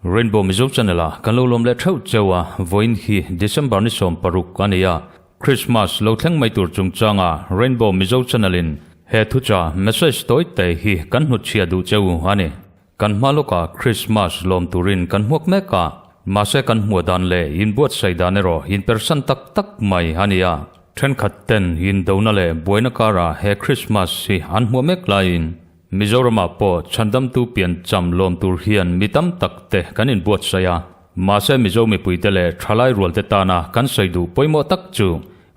Rainbow Mizo Channel ah kan lo lawm leh theuh cheu a, vawiin hi December ni 16 a ni a, Christmas lo thleng mai tur chungchanga Rainbow Mizo Channel in he thucha message tawi te hi kan hnutchhiah duh cheu a ni. Kan hma lawkah Christmas lawm turin kan hmuak mek a, mahse kan hmuah dan leh inbuatsaih dan erawh inpersan tak tak mai a ni a. Thenkhat ten indona leh buaina karah he Christmas hi an hmuah mek laiin Mizoramah pawh chhandamtu piancham lawm tur hian mi tam tak te kan inbuatsaih a, mahse Mizo mipuite leh thalai rualte tana kan sawi duh pawimawh tak chu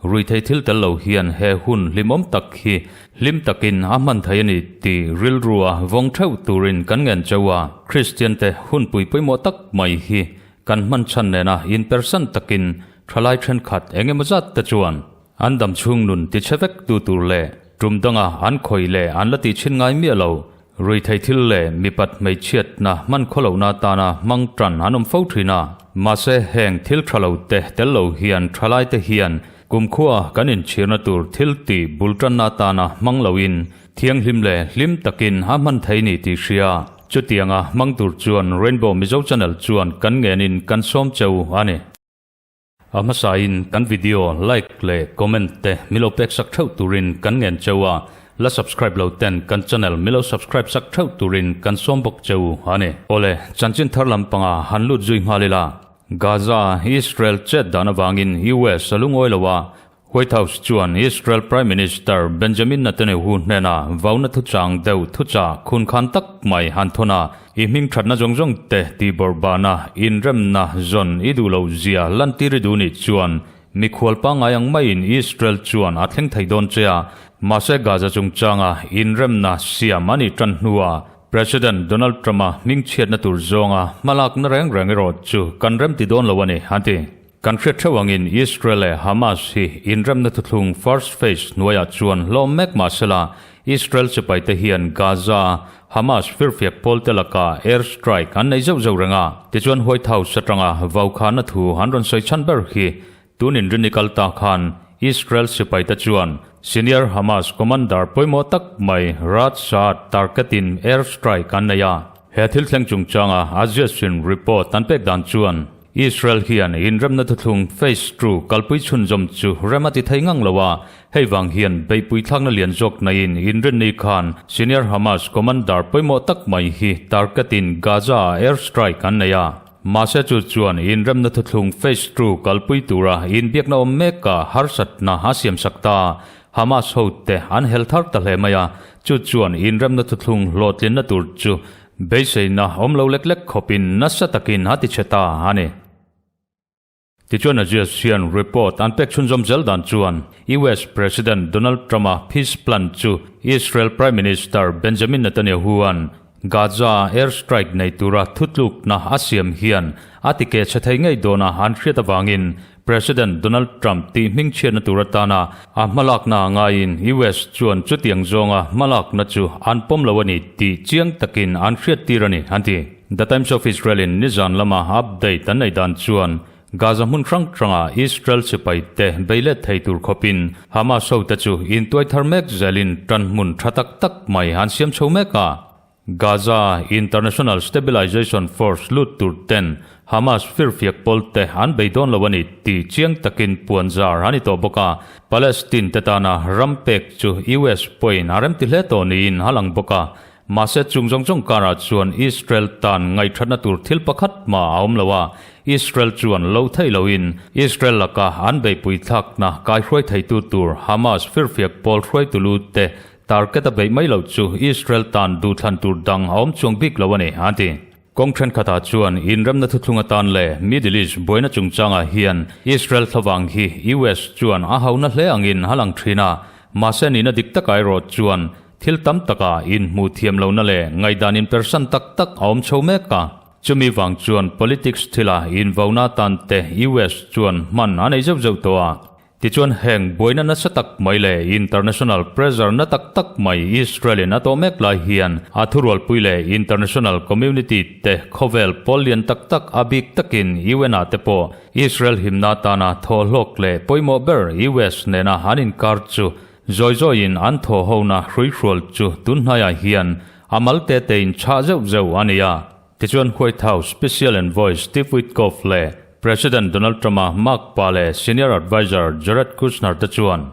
ruithei thil tel lo hian he hun hlimawm tak hi hlim takin a hman thei a ni tih rilrua vawng theuh turin kan ngen cheu a. Kristian te hunpui pawimawh tak mai hi kan hman chhan nena inpersan takin thalai thenkhat engemaw zat te chuan An dam chhung nun ti chhe vek tu tur leh tum danga an khawih leh an la tih chhin ngai miah lo. Ruithei thil leh mipat hmeichhiatna hman khaw lohna atana hmang tan an awm fo thin a. Mahse heng thil tha lo te tel lo hian thalai te hian kumkhua kan inchhirna tur thil tih bul tanna atana hmang loin thianghlim leh hlim takin a hman thei ni tih hria. Chutianga hmang tur chuan Rainbow Mizo Channel chuan kan ngenin kan sawm cheu a ni. A hmasain kan video like leh comment te milo pek sak theuh turin kan ngen cheu a, la subscribe lo ten kan channel milo subscribe sak theuh turin kan sawm bawk cheu a ni. Awle, chanchin thar lampanga han lut zui nghal ila, Gaza, Israel chet dan avangin US a lungawi lo a, White House chuan Israel Prime Minister Benjamin Netanyahu hnena vauna thuchang deuh thuchah khunkhan tak mai han thawn a, I hming thatna zawng zawng te tihbawrhbana inremna zawn i duh loh zia lantir i duh nih chuan mikhual pangngai ang maiin Israel chuan a thleng thei dawn che a, mahse Gaza chungchanga inremna siam a nih tan hnuah President Donald Trump-a hmingchhiatna tur zawnga hmalakna reng reng erawh chu kan remti dawn lo a ni, an ti. Kan hriat theuh angin Israel leh Hamas hi inremna thuthlung first phase hnuaiah chuan hlawm mek mah sela, Israel sipaite hian Gaza Hamas firfiak pawlte lakah air strike an nei zeuh zeuh reng a. Tichuan White House atanga vaukhana thu an rawn sawi chhan ber hi tun inrinni kal ta khan Israel sipaite chuan senior Hamas commander pawimawh tak mai Raad Saad target-in air strike an nei a. He thil thleng chungchanga Aziasin report an pek dan chuan Israel hian inremna thuthlung Phase Two kalpui chhunzawm chu rem a ti thei ngang lo a, hei vang hian beihpui thlakna lian zawk naiin inrinni khan senior Hamas commander pawimawh tak mai hi target-in Gaza-ah air strike an nei a. Mahse chu chuan inremna thuthlung Phase Two kalpui tura inbiakna awm mekah harsatna a siamsak ta. Hamas hote an hel thar ta hle mai a, chu chuan inremna thuthlung hlawhtlinna tur chu Beiseina awm lo lek lek khawpin nasa takin a ti chhe ta a ni. Tichuan Aziz hian report an pek chhunzawm zel dan chuan US President Donald Trump-a peace plan chu Israel Prime Minister Benjamin Netanyahu-a'n Gaza air strike nei tura thutlukna a siam hian a ti ke chhe thei ngei dawna an hriat avangin President Donald Trump tih hmingchhiatna tur atana a hmalakna a ngaiin US chuan chutiang zawnga hmalakna chu an pawm lo a ni tih chiang takin an hriattir a ni, an ti. The Times of Israel-in nizan lama update an nei dan chuan Gaza hmun hrang hranga Israel sipaite bei let thei tur khawpin Hamas hote chu intuai thar mek zelin tanhmun tha tak tak mai an siam chho mek a. Gaza International Stabilization Force lut tur ten Hamas firfiak pawlte an bei dawn lo a ni tih chiang takin puan zar a ni tawh bawk a, Palestine te tana ram pek chu US pawhin a remti hle tawh niin a lang bawk a. Mahse chung zawng zawng karah chuan Israel tan ngaihthatna tur thil pakhat mah a awm lo a, Israel chuan lo theih loin Israel laka an beihpui thlakna kaihruai theitu tur Hamas firfiak pawl hruaitu lu te Target a beih mai loh chu Israel tan duhthlan tur dang a awm chuang bik lo a ni, an ti. Kawng thenkhatah chuan inremna thuthlung atan leh Middle East buaina chungchangah hian Israel thlavang hi US chuan a hauna hle angin a lang thin a, mahse nihna dik takah erawh chuan thil tam takah inhmuh thiam lohna leh ngaihdan inpersan tak tak a awm chho mek a. Chumi vang chuan politics thila invauna atan te US chuan hman a nei zeuh zeuh tawh a. Tichuan heng buaina nasa tak mai leh international pressure na tak tak mai Israel in a tawh mek lai hian a thurualpui leh international community te khawvel pawl lian tak tak a bik takin UN ah te pawh Israel himna atana thawhhlawk leh pawimawh ber US nena an inkar chu zawi zawiin an thawhhona hruihrual chu tunhnaiah hian a mal te tein chhah zeuh zeuh a ni a. Tichuan White House Special Envoy Steve Witkoff leh President Donald Trump-a Mark Pa leh Senior Adviser Jared Kushner te chuan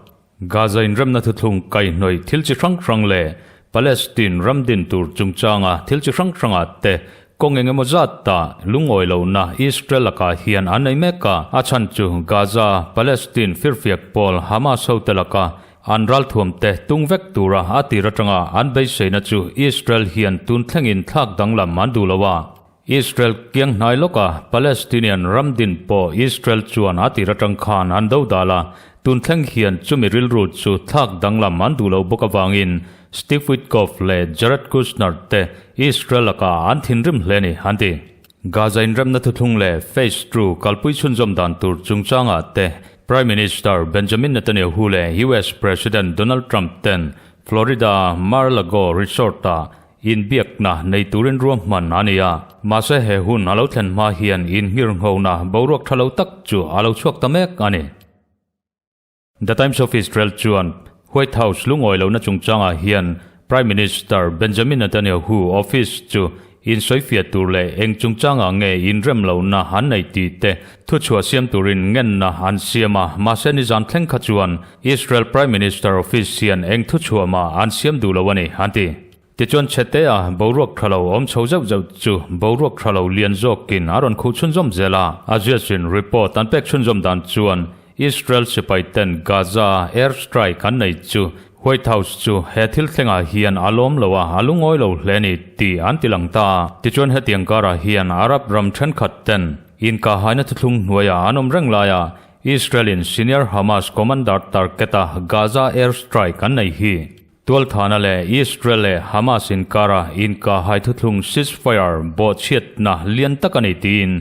Gaza inremna thuthlung kaihhnawih thil chi hrang hrang leh Palestine ram din tur chungchanga thil chi hrang hrangah te kawng eng emaw zat ta lungawi lohna Israel lakah hian an nei mek a, a chhan chu Gaza Palestine firfiak pawl Hamas hote laka An ralthuamte tung vek tura a tir atanga an beiseina chu Israel hian tun thlengin thlak danglam an duh lo a. Israel kiang hnai lawka Palestinian ram din pawh Israel chuan a tir atang khan an do dal a, tun thleng hian chumi rilru chu thlak danglam an duh lo bawk avangin Steve Witkoff leh Jared Kushner te Israel lakah an thinrim hle ni an ti. Gaza inremna thuthlung leh Phase Two kalpui chhunzawm dan tur chungchangah te Prime Minister Benjamin Netanyahu leh US President Donald Trump ten Florida Mar-a-Lago Resort-ah inbiakna nei turin ruahman a ni a. Mahse he hun a lo thlen hma hian inngirnghona boruak tha lo tak chu a lo chhuak ta mek a ni. The Times of Israel chuan White House lungawi lohna chungchangah hian Prime Minister Benjamin Netanyahu office chu insawifiah tur leh eng chungchangah nge inrem lohna an nei tih te thuchhuah siam turin ngenna an siam a, mahse nizan thleng kha chuan Israel Prime Minister office hian eng thuchhuah mah an siam duh lo a ni, an ti. Tichuan chhetea boruak tha lo awm chho zeuh zeuh chu boruak tha lo lian zawkin a rawn khuh chhunzawm zel a. Aziasin report an pek chhunzawm dan chuan Israel sipai ten Gaza air strike an nei chu White House chu he thil thlengah hian a lawm lo a, a lungawi lo hle ni tih an ti lang ta. Tichuan hetiang karah hian Arab ram thenkhat ten inkahhaina thuthlung hnuaiah an awm reng laia Israel-in senior Hamas commander target-a Gaza air strike an nei hi Tualthana leh Israel leh Hamas inkara inkahhai thuthlung ceasefire bawhchhiatna lian tak a ni tiin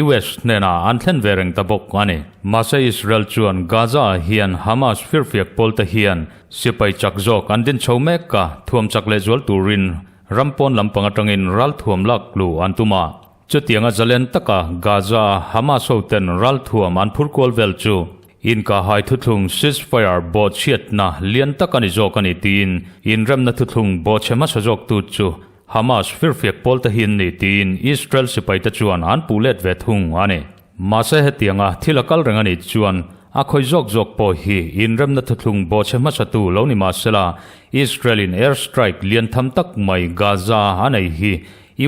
US hnenah an thlen ve reng ta bawk a ni. Mahse Israel chuan Gaza-ah hian Hamas firfiak pawlte hian sipai chak zawk an din chho mek a, thuam chak lehzual turin ram pawn lampang atangin ralthuam lak luh an tum a. Chutianga zalen taka Gaza-a Hamas hoten ralthuam an phur kual vel chu Inkahhai thuthlung ceasefire bawhchhiatna lian tak a ni zawk a ni tiin inremna thuthlung bawhchhe hmasa zawktu chu Hamas firfiak pawlte hi an ni tiin Israel sipaite chuan an puh let ve thung a ni. Mahse hetianga thil a kal reng a nih chuan a khawi zawk zawk pawh hi inremna thuthlung bawhchhe hmasatu lo ni mahsela Israel-in air strike lian tham tak mai Gaza a nei hi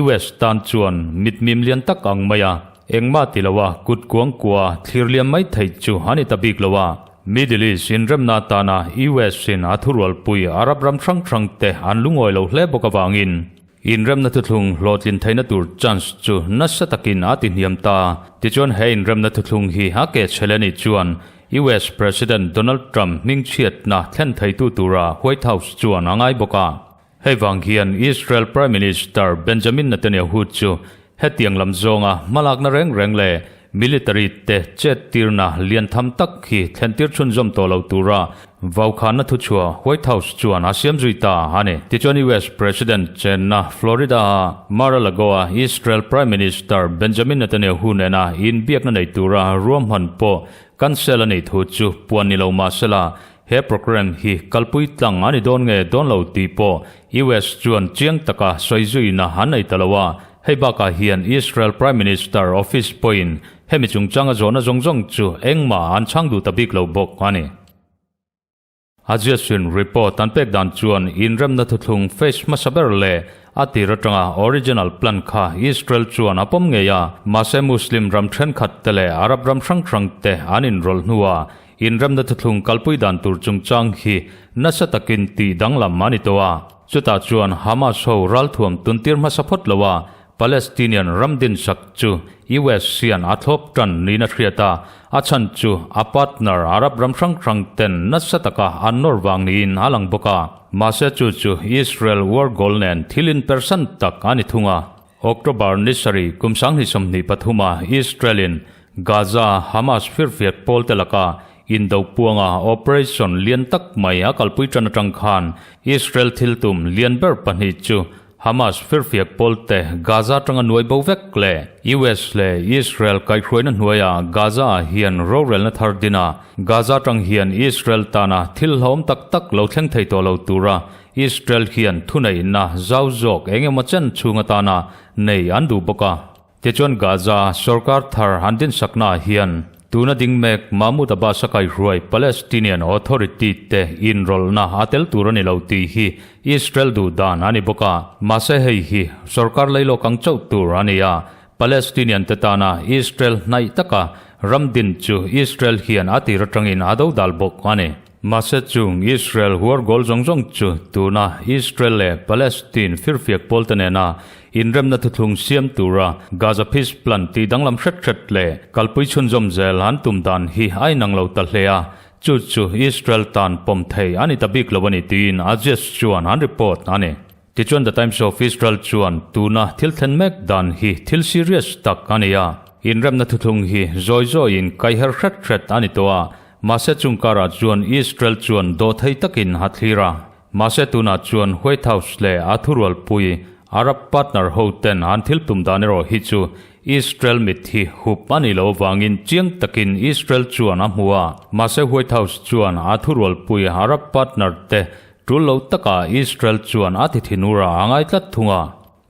US tan chuan mitmim lian tak ang mai a Engmah ti lo a, kut kuang kua thlir liam mai theih chu a ni ta bik lo a. Middle East inremna atana US in a thurualpui Arab ram hrang hrang te an lungawi lo hle bawk avangin inremna thuthlung hlawhtlin theihna tur chance chu nasa takin a ti hniam ta. Tichuan he inremna thuthlung hi a ke chhe leh anih chuan US President Donald Trump hmingchhiatna thlen theitu tura White House chuan a ngai bawk a. Hei vang hian Israel Prime Minister Benjamin Netanyahu chu hetiang lam zawnga hmalakna reng reng leh military te chet tirna lian tham tak hi thlentir chhunzawm tawh lo tura vaukhanna thuchhuah White House chuan a siam zui ta a ni. Tichuan US President chenna Florida-a Mar-a-Lago-a Israel Prime Minister Benjamin Netanyahu nena inbiakna nei tura ruahman pawh cancel a nih thu chu puan ni lo mahsela He program hi kalpui tlang a ni dawn nge dawn lo tih pawh US chuan chiang taka sawi zuina an nei ta lo a, hei bakah hian Israel Prime Minister office pawhin hemi chungchanga zawhna zawng zawng chu engmah an chhang duh ta bik lo bawk a ni. Aziasin report an pek dan chuan inremna thuthlung phase hmasa ber leh a tir atanga original plan kha Israel chuan a pawm ngei a, mahse Muslim ram thenkhat te leh Arab ram hrang hrang te an inrawlh hnuah Inremna thuthlung kalpui dan tur chungchang hi nasa takin tih danglam a ni tawh a. Chutah chuan Hamas ho ralthuam tuntir hmasa phawt lo a, Palestinian ram dinsak chu US hian a thlawp tan niin a hriat a, a chhan chu a partner Arab ram hrang hrang ten nasa taka an nawr vang niin a lang bawk a. Mahse chu chu Israel war goal nen thil inpersan tak a ni thung a. October ni sarih kum 2023 a Israel-in Gaza Hamas firfiat pawlte laka Indo puanga operation lian tak mai a kalpui tan atang khan Israel thil tum lian ber pahnih chu Hamas firfiak pawlte Gaza atanga nuai bo vek leh US leh Israel kaihhruaina hnuaia Gaza ah hian rorelna thar din a, Gaza atang hian Israel tana thil hlawm tak tak lo thleng thei tawh lo tura Israel hian thuneihna zau zawk eng emaw chen chhung atana nei an duh bawk a. Tichuan Gaza sorkar thar an dinsaknaah hian tuna ding mek Mahmoud Abbas a kaihruai Palestinian Authority te inrawlhna a tel tur a ni lo tih hi Israel duh dan a ni bawk a. Mahse hei hi sorkar leilawk ang chauh tur a ni a, Palestinian te tana Israel hnaih taka ram din chu Israel hian a tir atangin a dodal bawk a ni. Mahse chung Israel huar goal zawng zawng chu tuna Israel leh Palestine firfiak pawlte nena inremna thuthlung siam tura Gaza Peace Plan tih danglam hret hret leh kalpui chhunzawm zel an tum dan hi a inang lo ta hle a, chu chu Israel tan pawm thei a ni ta bik lo a ni tiin Axios chuan an report a ni. Tichuan The Times of Israel chuan tuna thil thlen mek dan hi thil serious tak a ni a, inremna thuthlung hi zawi zawiin kaiher hret hret a ni tawh a, Mahse chung karah chuan Israel chuan dawhthei takin a thlir a. Mahse tunah chuan White House leh a thurualpui Arab partner ho ten an thil tum dan erawh hi chu Israel mit hi hup a nih loh avangin chiang takin Israel chuan a hmu a. Mahse White House chuan a thurualpui Arab partner te tul lo takah Israel chuan a ti thinur a a ngai tlat thung a.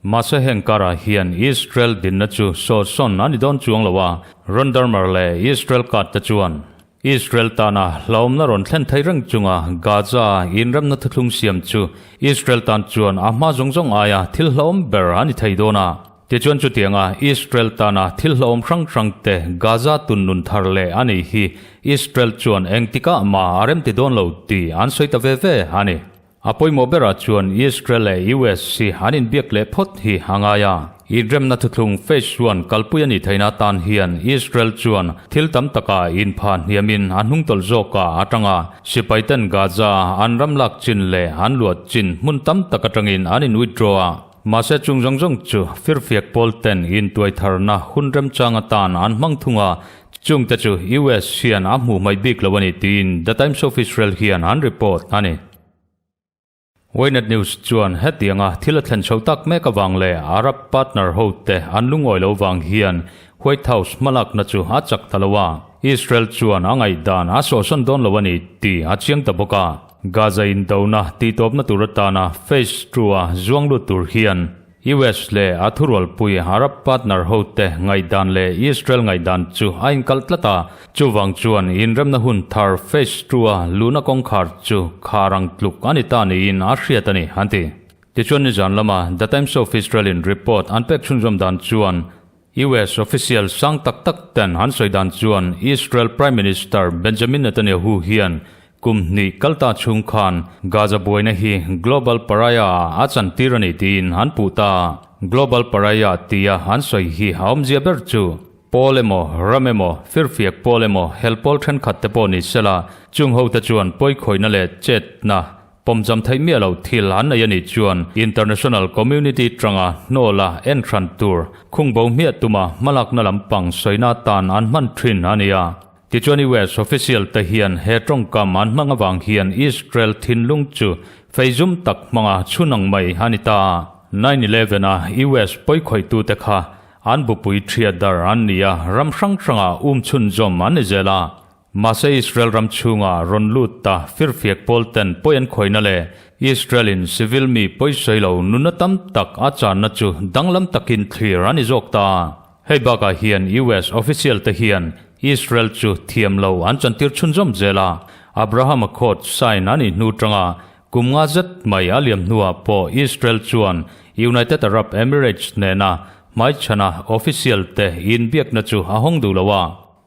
Mahse heng karah hian Israel dinna chu sawhsawn a ni dawn chuang lo a, Ron Dermer leh Israel card te chuan Israel tana hlauhawmna rawn thlen thei reng chunga Gaza inremna thuthlung siam chu Israel tan chuan a hma zawng zawng aia thil hlauhawm ber a ni thei dawn a. Tichuan chutianga Israel tana thil hlauhawm hrang hrang te Gaza tun nun thar leh a nih hi Israel chuan engtikah mah a remti dawn lo tih an sawi ta ve ve a ni. A pawimawh berah chuan Israel leh US hi an inbiak leh phawt hi a ngai a. Inremna thuthlung phase one kalpui a nih theihna atan hian Israel chuan thil tam takah inpha hniamin a hnungtawlh zawkah a tang a. Sipaiten Gaza an ram lak chin leh an luah chin hmun tam tak atangin an in withdraw a. Mahse chung zawng zawng chu firfiak pawl ten intuai tharna hun remchang atan an hmang thung a, chungte chu US hian a hmuh hmaih bik lo a ni tiin The Times of Israel hian an report a ni. Ynet News chuan hetianga thil a thlen chho tak mek avang leh Arab partner hote an lungawi lo vang hian White House hmalakna chu a chak ta lo a, Israel chuan a ngaihdan a sawhsawn dawn lo a ni tih a chiang ta bawk a. Gaza indona tihtawpna tur atana Phase Two-a zuang lut tur hian US leh a thurualpui Arab partner hote ngaihdan leh Israel ngaihdan chu a inkalh tlat a, chuvang chuan inremna hun thar phase two-a luhna kawngkhar chu khar ang tluk a ni ta niin a hriat a ni, an ti. Tichuan nizan lama The Times of Israel-in report an pek chhunzawm dan chuan US official sang tak tak ten an sawi dan chuan Israel Prime Minister Benjamin Netanyahu hian kum hnih kalta chhung khan Gaza buaina hi global pariah ah a chantir a ni tiin an puh ta. Global pariah tia an sawi hi a awmzia ber chu pawl emaw, ram emaw, firfiak pawl emaw, hel pawl thenkhat te pawh ni sela chung hote chuan pawikhawihna leh chetna Pawmcham theih miah loh thil an nei a nih chuan international community tanga hnawla en hran tur khungbo hmiah tuma hmalakna lampang sawina tan an hman thin a ni a. Tichuan US official te hian he tawngkam an hmang avang hian Israel thinlung chu feizum tak hmanga chhun ang mai a ni ta. 9/11 a US pawikhawih-tute kha an bupui thiat dar an ni a, ram hrang hrangah um chhunzawm an ni zel a. Mahse Israel ram chhunga rawn lut ta firfiak pawl ten pawi an khawihna leh Israel in civil mi pawi sawi lo nunna tam tak a channa chu danglam takin thlir a ni zawk ta. Hei bakah hian US official te hian Israel chu thiam lo an chantir chhunzawm zel a, Abraham Accord sign a nih hnu tanga kum nga zet mai a liam hnuah pawh Israel chuan United Arab Emirates nena hmaichhana official te inbiakna chu a hawng duh lo a.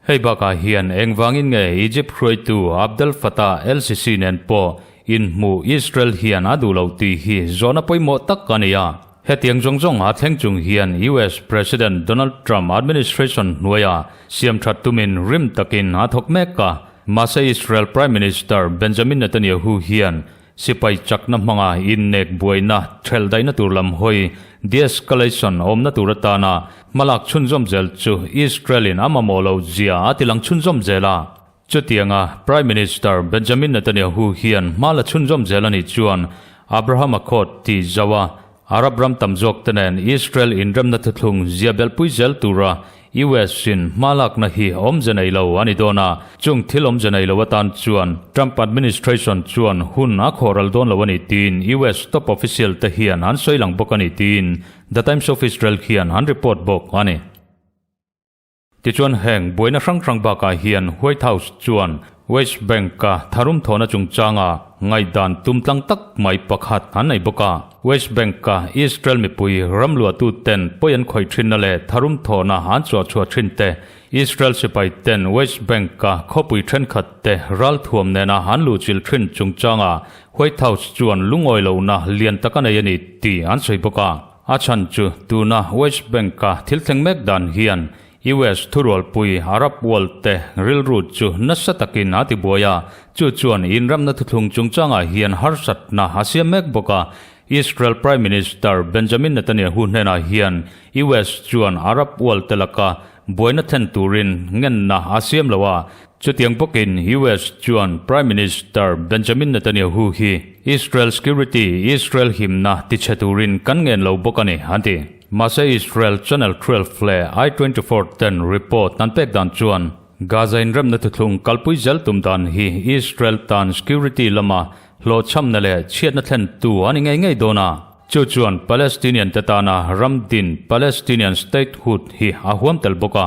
Hei bakah hian engvangin nge Egypt hruaitu Abdel Fattah el-Sisi nen pawh inhmuh Israel hian a duh lo tih hi zawhna pawimawh tak a ni a. Hetiang zawng zawng a thleng chung hian US President Donald Trump administration hnuaiah siamthat tumin rim takin a thawk mek a. Mahse Israel Prime Minister Benjamin Netanyahu hian Sipai chakna hmanga innek buaina thelh daihna tur lam hawi de-escalation awmna tur atana hmalak chhunzawm zel chu Israel-in a mamawh lo zia a tilang chhunzawm zel a. Chutianga Prime Minister Benjamin Netanyahu hian hma la chhunzawm zel a nih chuan Abraham Accord tih zauh a, Arab ram tam zawk te nen Israel inremna thuthlung zia belhpui zel tura US in hma lakna hi awmze nei lo a ni dawn a, chung thil awmze nei lo atan chuan Trump administration chuan hun a khawhral dawn lo a ni tiin US top official te hian an sawi lang bawk a ni tiin The Times of Israel hian an report bawk a ni. Tichuan heng buaina hrang hrang bakah hian White House chuan West Bank-a tharum thawhna chungchanga ngaihdan tum tlang tak mai pakhat an nei bawk a. West Bank-a Israel mipui ram luahtuten pawi an khawih thinna leh tharum thawhna an chhuah chhuah thin te, Israel sipai ten West Bank-a khawpui thenkhat te ralthuam nena an luhchilh thin chungchanga White House chuan lungawi lohna lian tak a nei a ni tih an sawi bawk a. A chhan chu tuna West Bank-a thil thleng mek dan hian US thurualpui Arab world te rilru chu nasa takin a tibuai a, chu chuan inramna thuthlung chungchangah hian harsatna a siam mek bawk a. Israel Prime Minister Benjamin Netanyahu hnenah hian US chuan Arab world te laka buaina thlen turin ngenna a siam lo a, Chutiang bawkin US chuan Prime Minister Benjamin Netanyahu hi Israel security, Israel himna tichhe turin kan ngen lo bawk a ni, an ti. Mahse Israel Channel 12 leh I 24 ten report an pek dan chuan Gaza inremna thuthlung kalpui zel tum dan hi Israel tan security lama hlawhchhamna leh chhiatna thlentu a ni ngei ngei dawn a. Chu chuan Palestinian te tana ram din Palestinian statehood hi a huam tel bawk a.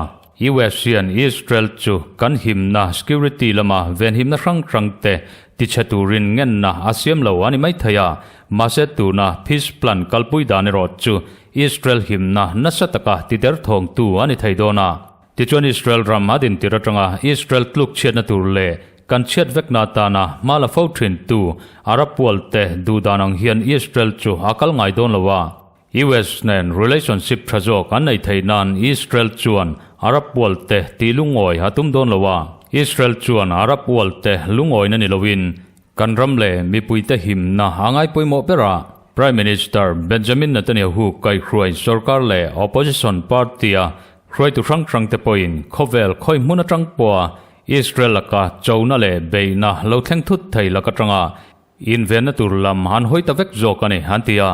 US hian Israel chu kan himna, security, lama venhimna hrang hrang te tichhe turin ngenna a siam lo a ni mai thei a, mahse tuna peace plan kalpui dan erawh chu Israel himna nasa taka tider thawngtu a ni thei dawn a. Tichuan Israel ram a dintir atanga Israel tluk chhiatna tur leh kan chhiat vekna atana hma la fo thintu Arab world te duhdan ang hian Israel chu a kal ngai dawn lo a. US nen relationship tha zawk an nei theih nan Israel chuan Arab world te tih lungawi a tum dawn lo a. Israel chuan Arab world te lungawina ni loin kan ram leh mipuite himna a ngai pawimawh ber a. Prime Minister Benjamin Netanyahu kaihhruai sorkar leh opposition party-a hruaitu hrang hrang te pawhin khawvel khawi hmun atang pawha Israel laka chona leh beihna lo thleng thut thei lak atanga invenna tur lam an hawi ta vek zawk a ni, an ti a.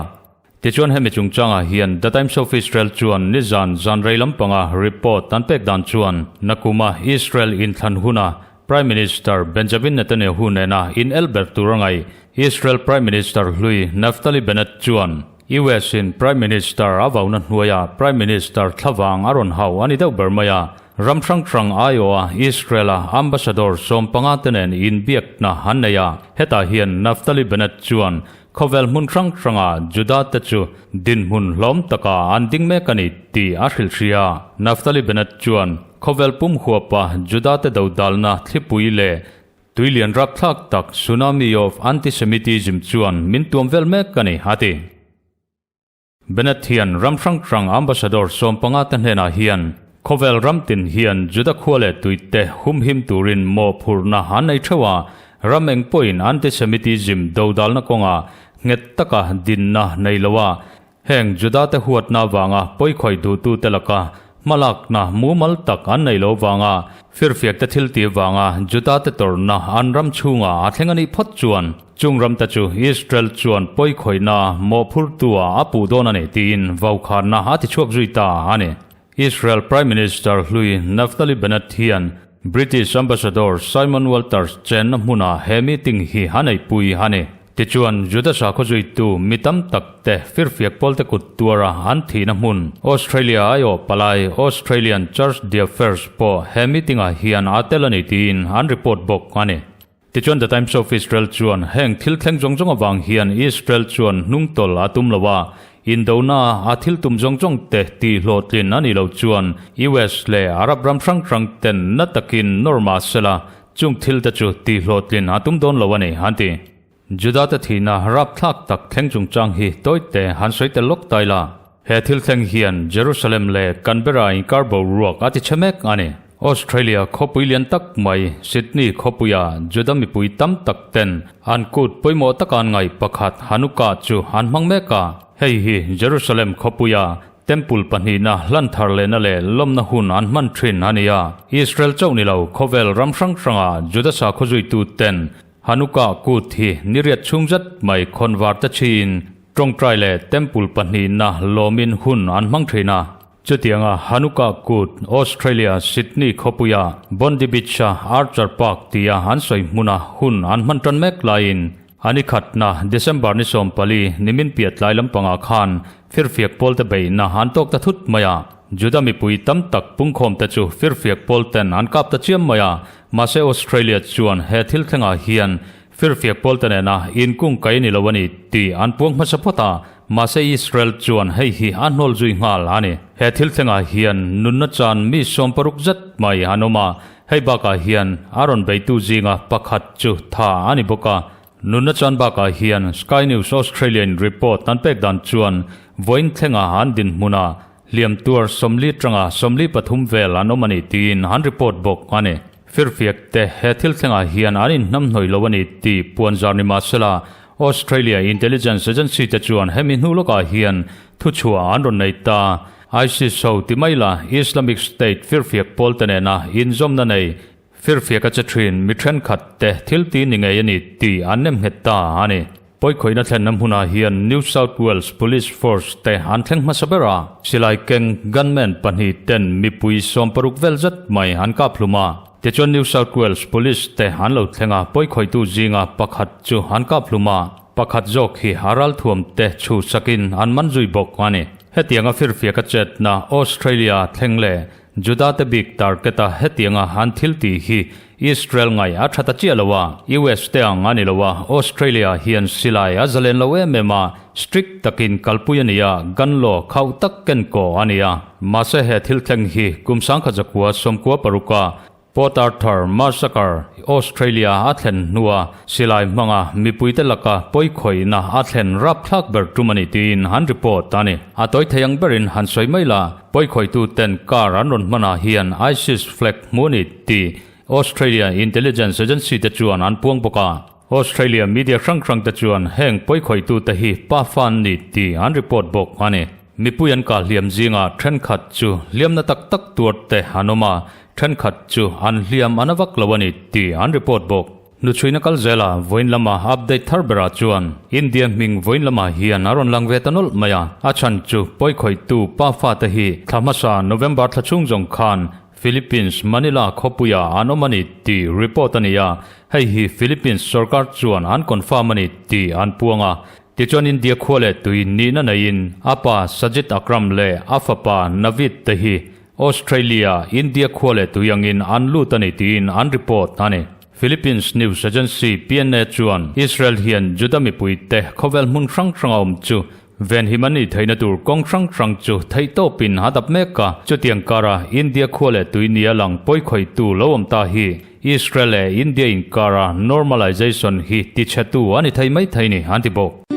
Tichuan hemi chungchangah hian The Times of Israel chuan nizan zan rei lampanga report an pek dan chuan nakuma Israel inthlan huna Prime Minister Benjamin Netanyahu nena in el ber tur a ngaih Israel Prime Minister hlui Naftali Bennett chuan US in Prime Minister a vauna hnuaia Prime Minister thlavang a rawn hau a ni deuh ber mai a, ram hrang hrang aiawha Israel-a ambassador 15 te nen inbiakna an nei a, hetah hian Naftali Bennett chuan Khawvel hmun hrang hranga Juda te chu dinhmun hlawm taka an ding mek a ni tih a hrilh hria. Naftali Bennett chuan khawvel pum huapa Juda te dodalna thlipui leh tuilian rapthlak tak tsunami of antisemitism chuan min tuam vel mek a ni, a ti. Bennett hian ram hrang hrang ambassador 15 te hnenah hian khawvel ram tin hian Juda khua leh tuite humhim turin mawhphurhna an nei theuh a, ram eng pawhin antisemitism dodalna kawngah nghet taka dinna nei lo a, heng Juda te huatna avanga pawikhawih duhtute laka Hmalakna mumal tak an nei lo vanga firfiakte thil tih vanga Judate tawrhna an ram chhungah a thleng a nih phawt chuan chung ramte chu Israel chuan pawikhawihna mawhphurtua a puh dawn a ni tiin vaukhana a tichhuak zui ta a ni. Israel Prime Minister hlui Naftali Bennett hian British Ambassador Simon Walters chenna hmunah he meeting hi a neihpui a ni. Tichuan, Juda sakhaw zuitu mi tam tak te firfiak pawlte kut tuara an thihna hmun Australia aiawh palai Australian Charge d'Affaires pawh he meeting-ah hian a tel a ni tiin an report bawk a ni. Tichuan The Times of Israel chuan heng thil thleng zawng zawng avang hian Israel chuan hnungtawlh a tum lo a, indona a thil tum zawng zawng te tihhlawhtlin a nih loh chuan US leh Arab ram hrang hrang ten na takin nawr mah sela Chung thil te chu tihhlawhtlin a tum dawn lo a ni, an ti. Juda te thihna rapthlak tak thleng chungchang hi tawite han sawi tel lawk tai la. He thil thleng hian Jerusalem leh Canberra inkar boruak a ti chhe mek a ni. Australia khawpui lian tak mai Sydney khawpuia Juda mipui tam tak ten an kut pawimawh taka an ngaih pakhat Hanukkah chu an hmang mek a. Hei hi Jerusalem khawpuia. Temple pahnihna hlan thar lehna leh lawmna hun an hman thin a ni a. Israel chauh ni lo, khawvel ram hrang hranga Juda sakhaw zuitu ten Hanukkah kut hi niriat chhung zet mai khawnvar te chhiin tawngtai leh Temple pahnihna lawmin hun an hmang thin a. Chutianga Hanukkah kut Australia Sydney khawpuia Bondi Beach-a Archer Park tia an sawi hmuna hun an hman tan mek laiin A ni khatna, December ni 14, nimin piah tlai lampangah khan firfiak pawlte beihna an tawk ta thut mai a. Juda mipui tam tak pungkhawmte chu firfiak pawlten an kap ta chiam mai a, mahse Australia chuan he thil thlengah hian firfiak pawlte nena inkung kai ni lo a ni tih an puang hmasa phawt a, mahse Israel chuan hei hi a hnawl zui nghal a ni. He thil thlengah hian nunna chan mi 60 zet mai an awm a, Hei bakah hian a rawn beitu zinga pakhat chu tha a ni bawk a. Nunna chan bakah hian Sky News Australia in report an pek dan chuan vawiin thlenga an dinhmuna hliam tuar 40 tanga 43 vel an awm a ni tiin an report bawk a ni. Firfiak te he thil thlengah hian an inhnamhnawih lo a ni tih puanzar ni mahsela Australia Intelligence Agency te chuan hemi hnu lawkah hian thuchhuah an rawn nei ta. ISIS ho ti mai la, Islamic State firfiak pawl te nena inzawmna nei firfiak a che thin mi thenkhat te thil ti ni ngei a ni tih an nem nghet ta a ni. Pawikhawihna thlenna hmunah hian New South Wales Police Force te an thleng hmasa ber a, silai keng gunman pahnih ten mipui 60 vel zet mai an kap hlum a. Tichuan New South Wales Police te an lo thleng a, pawikhawihtu zinga pakhat chu an kap hlum a, pakhat zawk hi a ralthuam te chhuhsakin an man zui bawk a ni. Hetianga firfiaka chetna Australia thleng leh Juda te bik target a hetianga an thil tih hi Israel ngai a tha ta chiah lo a, US te ang a ni lo a, Australia hian silai a zalen lo em em a, strict takin kalpui a ni a, gun law khauh tak ken kaw a ni a. Mahse he thil thleng hi kum 1996 a Port Arthur Massacre, Australia a thlen hnua silai hmanga mipuite laka pawikhawihna a thlen rapthlak ber tum a ni tiin an report a ni. A tawi thei ang berin han sawi mai la, pawikhawihtu ten car an rawn hmanah hian ISIS flag hmu a ni tih Australia Intelligence Agency te chuan an puang bawk a. Australia media hrang hrang te chuan heng pawikhawihtu te hi pa fa an ni tih an report bawk a ni. Mipui an kah hliam zingah thenkhat chu hliamna tak tak tuar te an awm a, thenkhat chu an hliam an a vak lo a ni tih an report bawk. Hnuchhuina kal zela vawiin lama update thar berah chuan India hming vawiin lamah hian a rawn lang ve ta nawlh mai a, a chhan chu pawikhawihtu pa fate hi thla hmasa November thla chhung zawng khan Philippines Manila khawpuia an awm a ni tih report a ni a, hei hi Philippines sorkar chuan an confirm a ni tih an puang a. Tichuan India khua leh tui nihna neiin a pa Sajid Akram leh a fapa Naveed te hi Australia, India khua leh tui angin an lut a ni tiin an report a ni. Philippines news agency PNA chuan Israel hian Juda mipuite khawvel hmun hrang hranga awm chu venhim an nih theihna tur kawng hrang hrang chu theihtawpin a dap mek a. Chutiang kara India khua leh tui nia lang pawikhawihtu lo awm ta hi Israel leh India inkara normalization hi tichhetu a ni thei mai thei ni an ti bawk.